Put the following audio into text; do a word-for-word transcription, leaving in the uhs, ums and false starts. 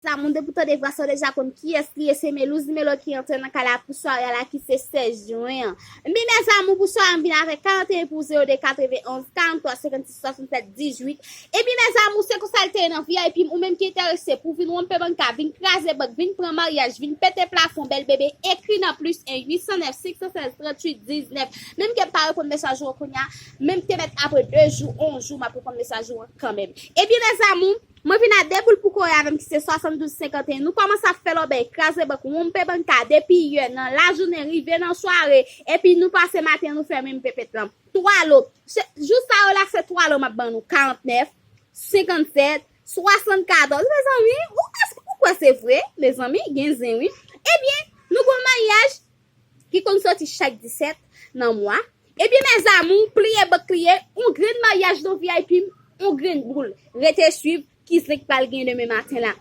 Mezanmi, depi w tande vwa sa, w deja konn kiyès li ye, se Melouz Melo ki antre nan kay la pou sware a la ki se sèz jen an. Ebyen, mezanmi, pou sware a, m vin avèk karant e en pou zewo de katrevenn onz karantwa senkannsis swasannsèt dizuit. Ebyen, mezanmi, se konsa l te ye nan V I P, ou menm ki enterese pou vin wonpe banka, vin kraze bank, vin pran maryaj, vin pete plafon, bèl bebe, ekri nan plis en uit san nèf senk san sèz tranntuit diznèf. Menm ke m pa reponn mesaj ou an kounye a, menm te mèt apre de jou, yon jou, m ap reponn mesaj ou an kanmenm. Ebyen, mezanmi, mwen vin a de boul pou kore avè m ki se swasanndouz senkanteyen. Nou kòmanse ap fè lòbèy, kraze bank, wonpe banka depi yè nan lajounen rive nan sware. Epi nou pase maten an, nou fèmen m pepet lan. Twa lo. Se- Jou sa yo la, se twa lo m ap ban nou. Karantnèf, senkannsèt, swasannkatòz. Mezanmi, ou kwè, ou kwè se vre? Mezanmi, gen zen, wi. Ebyen, nou gon maryaj ki konn soti chak disèt nan mwa. Ebyen, mezanmi, pliye bank li ye, yon grenn maryaj nan V I P, yon grenn boul. Rete swiv ki zen k pral gen demen maten la.